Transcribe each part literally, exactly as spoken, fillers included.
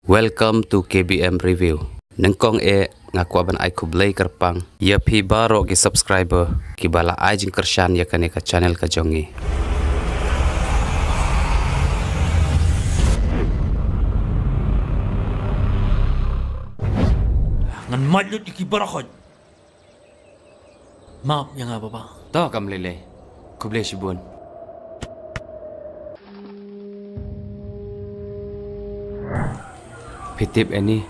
Welcome to K B M Review. Nyngkong eh nga kwah ban ai khublei kyrpang ïa phi baroh ki subscriber kiba la ai jingkyrshan ïa kane ka channel ka jong ngi. Ngan mad lut ïa ki baroh hoi. Map ïa nga, Papa. To, kam lei lei. Khublei shibun. Phi tip, Annie,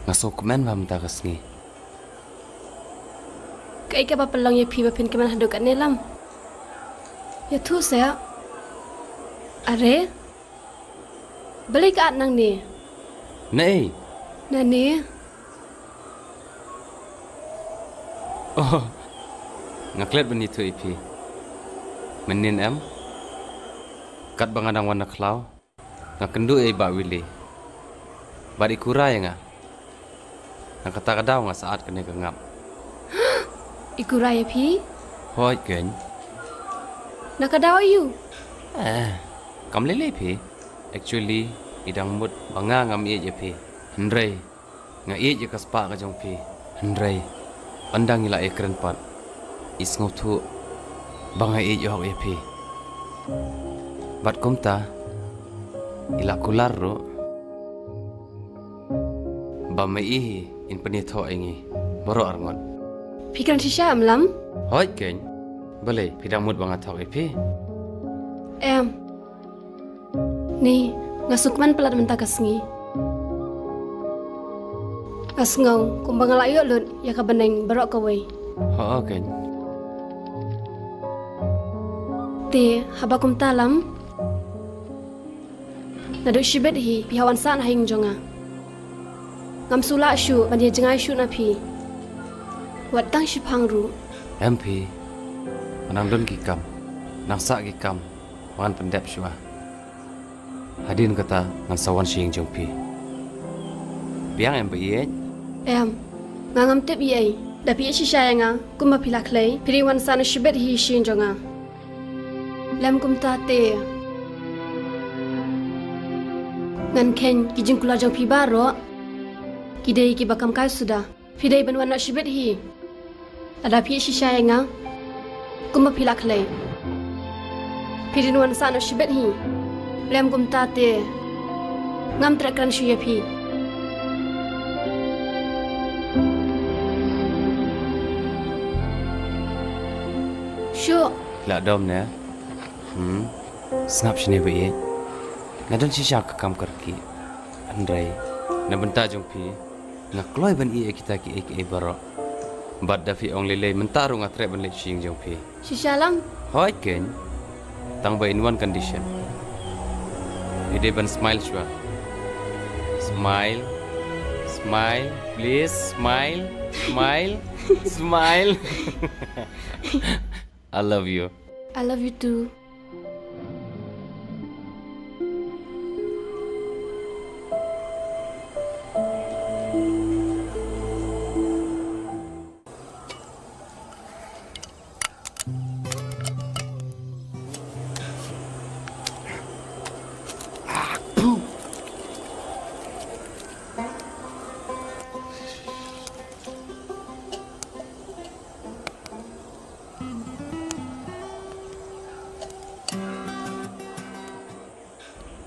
nga sngewkmen ba mynta ka sngi. Kaei kaba pynlong ïa phi ba phin kmen haduh katne, Lam? Ïathuh seh. Are? Balei ka at nangne? Naei? Nangne? Oh, nga klet ban ïathuh ïa phi. Mynnin em, katba nga dang wan na khlaw, nga kynduh ïa i Bah Willy bad i kura ïa nga. Na kata ka daw nga sah at kane ka ngap. I kura ïa phi? Hooid keiñ. Na ka daw aïu? Eh, kam lei lei phi. Actually, i dang mut ba nga ngam ïeit ïa phi. Hynrei nga ïeit ïa ka spah ka jong phi. Hynrei ynda ngi la ïakren pat, i sngewthuh ba nga ïeit hok ïa phi. Bad kumta i la kular ruh ba ma i hi in pynïathoh ïa ngi baroh arngut. Phi kren shisha em, Lam? Hooid keiñ. Balei, phi dang mut ba nga thok ïa phi? Em. Ni, nga sngewkmen palat mynta ka sngi. Nga sngew kumba nga la ïoh lut ïa ka bneng baroh kawei. Hooid keiñ. Te haba kumta, Lam, naduh shibit hi phi hap wan sah na ha ïing jong nga. Ngam shu lah shuh ban ïa jngai shuh na phi wat tang shiphang ruh. Em phi, nang don ki kam, nang sah ki kam ba ngan pyndep shuwa. Hadien kata ngan sa wan sha ïing jong phi. Biang em Bah Ïeit? Em, nga ngam tip ei ei. Da phi ïeit shisha ïa nga kumba phi la khlei, phi dei wan sah na shibit hi sha ïing jong nga. Lem kumta te ngan kheiñ ki jingkular jong phi baroh. Ki dei kiba kam kai suda. Phi dei ban wan noh shibit hi. Lada phi ïeit shisha ïa nga kumba phi la khlei, phi dei ban wan sah noh shibit hi. Lem kumta te ngam treh kren shuh ïa phi. Shuh. La dom ne? Hmm. Sngap shane Bah Ïeit. Nga don shisha ka kam ka rkhie. Hynrei na bynta jong phi nga kloi ban ïeh ïa kita kiei kiei baroh. Bad da phi ong lei lei mynta ruh nga treh ban leit sha ïing jong phi. Shisha Lam? Hooid keiñ. Tang ba in one condition. Phi dei ban smile shuwa. Smile. Smile. Please smile. Smile. Smile. I love you. I love you too.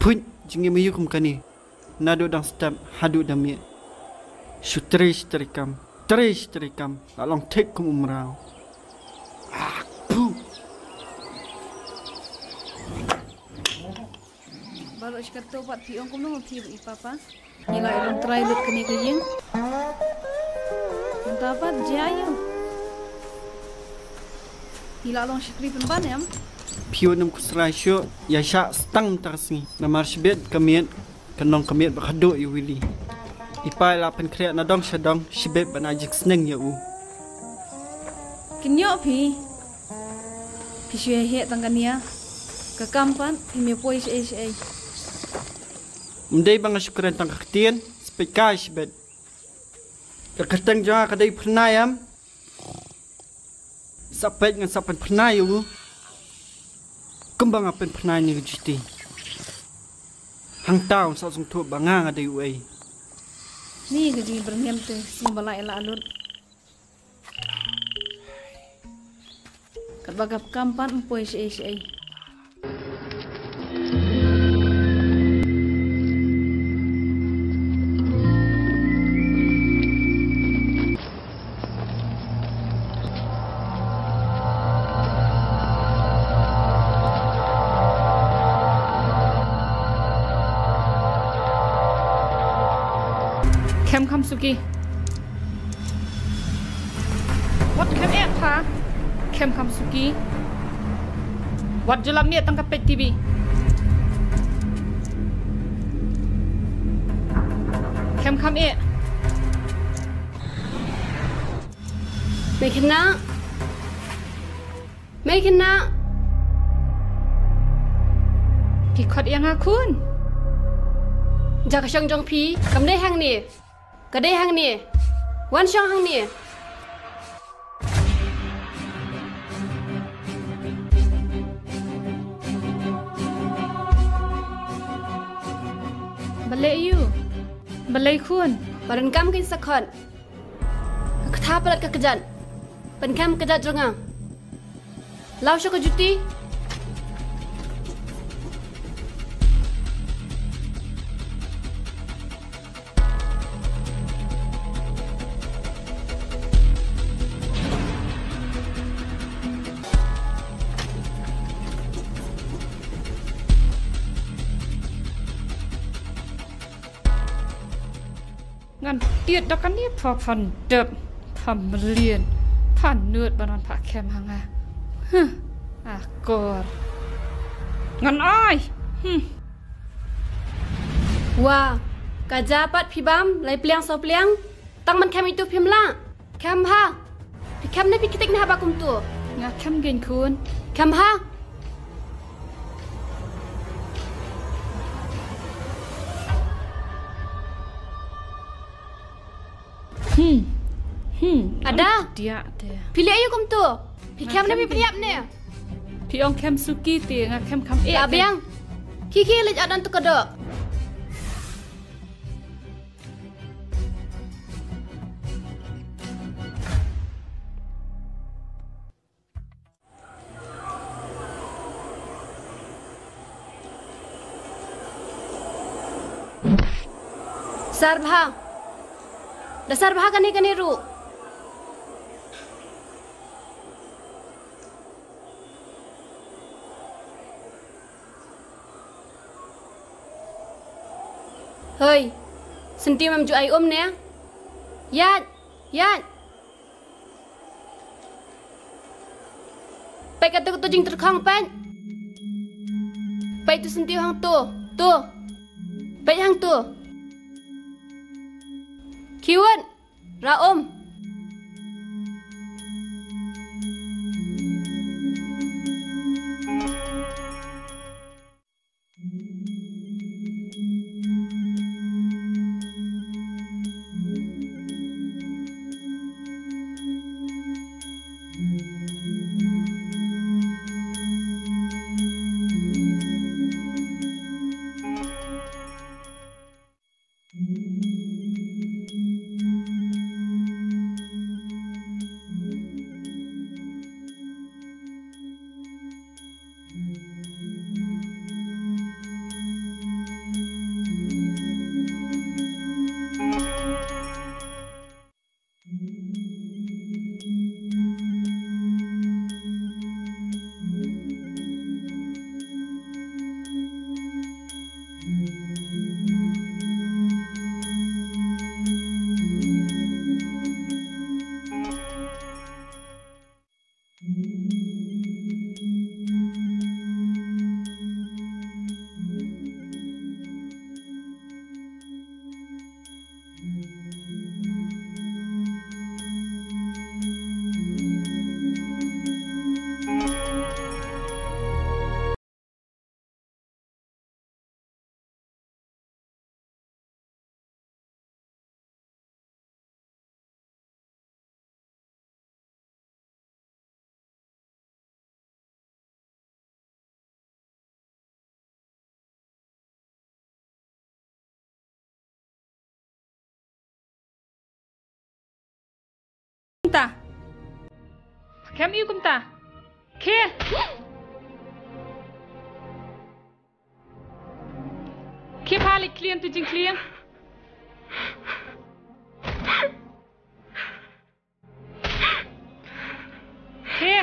Phuit, jingim aïu kum kane. Naduh dang step haduh da miet. Shu trei shu trei kam, trei shu trei kam, la long thik kum u mraw. Ah, phu. Baroh shi katto pat phi ong kumno ma phi bad i papa. Ngi la i long trai lut kane ka ïing. Mynta pat jia ïa u. Ngi la long shakri pynban em. Phi wat nym khuslai shuh, ïa shah stang mynta ka sngi. Namar shibit ka miet, ka nong ka miet ba khadduh ïa u Willy. I pa i la pynkhreh na dong sha dong, shibit ban ai jingsneng ïa u. Kin ïoh phi. Phi shu heh tang kane. Ka kam pat, phim ïa poi shaei shaei. Ym dei ba nga shu kren tang ka ktien, sa peit kai shibit. Ka kyrteng jong nga ka dei Phyrnai em. Sa peit ngan sa pynphyrnai ïa u. Kumba nga pynphyrnai ïa ka juti. Nangta un sa sngewthuh ba nga nga dei uei. Ni ka jingïabyrngem te sngewbha la ïa la alut. Katba ka kam pat ym poi shaei shaei. Khem kham suki. Wat khem eh pha. Khem kham suki. Wat ju lam eh tang ka peit T V. Khem kham eh. Mei khynnah. Mei khynnah. Phi khot ïa nga khun. Ja ka shong jong phi kam dei hangne. Ka dei hangne. Wan shong hangne. Balei ïu? Balei khun? Ba donkam kein sa khot. Ka kata palat ka kjat. Pynkham kjat jong nga. Law sha ka juti. Ngan tied da kane pha phan dep, pha mlien, pha nud ba non pha khem ha nga. Huh, akor. Ngan ai. Hmm. Wa, ka ja pat phi bam, lai pliang saw pliang. Tang man khem itu phim lah. Khem ha. Phi khem ne phi ktik ne haba kumtu. Nga khem gein khun. Khem ha. Hmm. Hmm. Ada. Dia te. Phi leh aïu kumtu. Phi khem ne phi pynïap ne. Phi ong khem suki te nga khem kham eh. La biang. Ki ki leh adan tu kodok. Sarbha. Da sarbha kane kane ruh. Hoi. Senti mam ju ai um ne. Ïaid. Ïaid. Peit katu katu jingtyrkhong peit. Peit tu senti hangtu. Tu. Peit hangtu. Khiwut. Ra um. Khem ïu kumta. Khie. Khie pha leit khlieh tu jingkhlieh. Khie.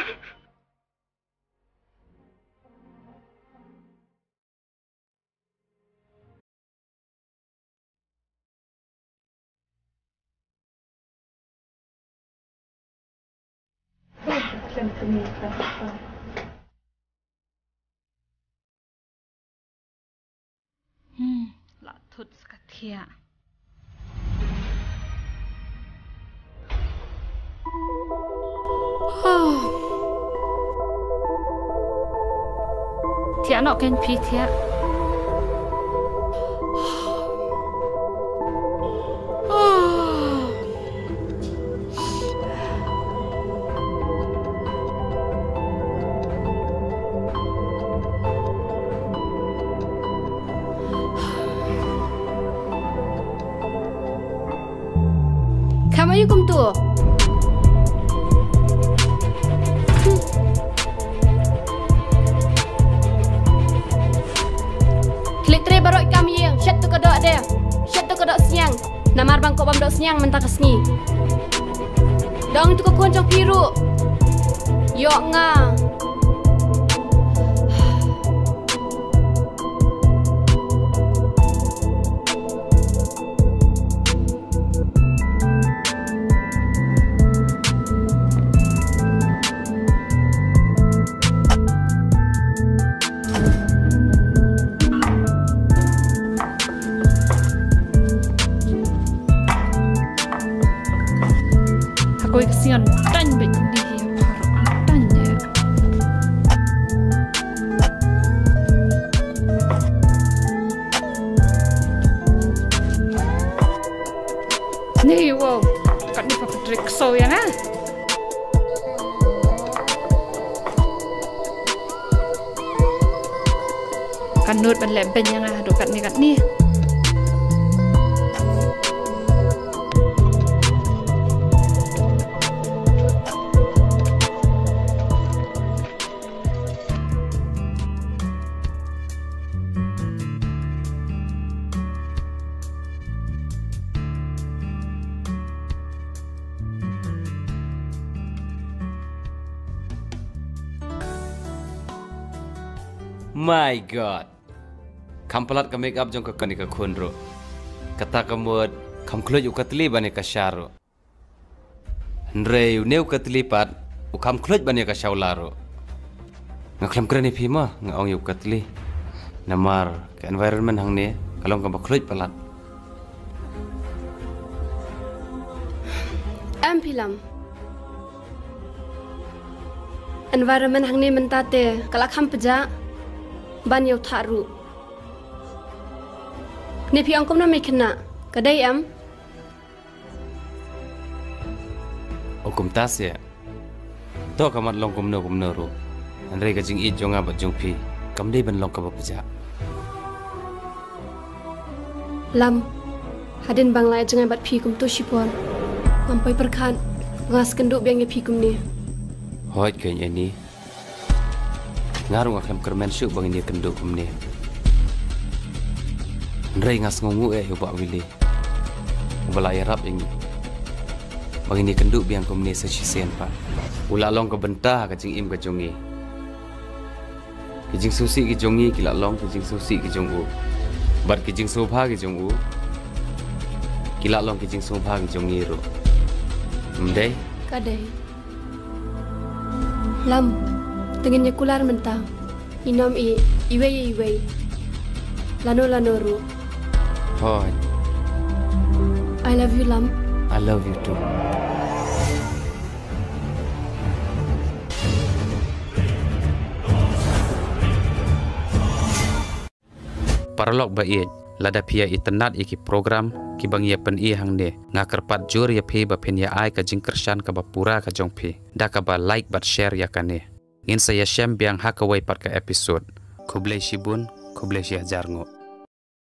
Hmm, la thut sa ka thiah. Thiah noh kein phi thiah. Kham aïu kumtu? Khlieh trei baroh kam ïeng, shet tu ka doh de, shet tu ka doh sniang. Namar bang ko bam doh sniang mynta ka sngi. Dang tu ka khun jong phi ruh. Ïoh nga. Hakoi ka sian tang bek di tang ya. Ni wow, kat ni Patrick so ya na. Kan nut ban leh beiñ ïa nga haduh katne katne. My God. Kham palat ka make up jong ka kane ka khun ruh. Kata ka mut kham khluit u katli bane ka sha ruh. Hynrei une u katli pat u kham khluit bane ka shawla ruh. Nga khlem kren ïa phi ma, nga ong ïa u katli. Namar ka environment hangne ka long kaba khluit palat. Em phi lam. Environment hangne mynta te ka la kham pjah ban ïa u thah ruh. Ne phi ong kumno me khynnah, ka dei em? O kumta se. To ka mat long kumno kumno ruh. Hynrei ka jingïeit jong nga bad jong phi kam dei ban long kaba pjah. Lam, hadien ba nga la ïa jngai bad phi kumto shipor, ngam poi pyrkhat ba nga sa kynduh biang ïa phi kumne. Hooid keiñ Annie. Nga ruh nga khlem kyrmen shuh ba ngin ïa kynduh kumne. Hynrei nga sngewnguh ïa u Bah Willy, uba la ïarap ïa ngi ba ngin ïa kynduh biang kumne sa shisien pat. U la long ka bynta ha ka jingim ka jong ngi. Ki jingsngewsih ki jong ngi ki la long ki jingsngewsih ki jong u. Bad ki jingsngewbha ki jong u ki la long ki jingsngewbha ki jong ngi ruh. Em dei? Ka dei. Lam, te ngin ïa kular mynta. Ngin ym ïeh iwei ïa iwei. Lano lano ruh. Hooid. I love you, Lam. I love you too. Paralok ba ïeit, lada phi ïa itynnad ïa ki program kiba ngi ïa pyni hangne, nga kyrpad jur ïa phi ba phin ïa ai ka jingkyrshan kaba pura ka jong phi da kaba like bad share ïa kane. Ngin sa ïashem biang ha kawei pat ka episode. Khublei shibun, khublei shihajar nguh.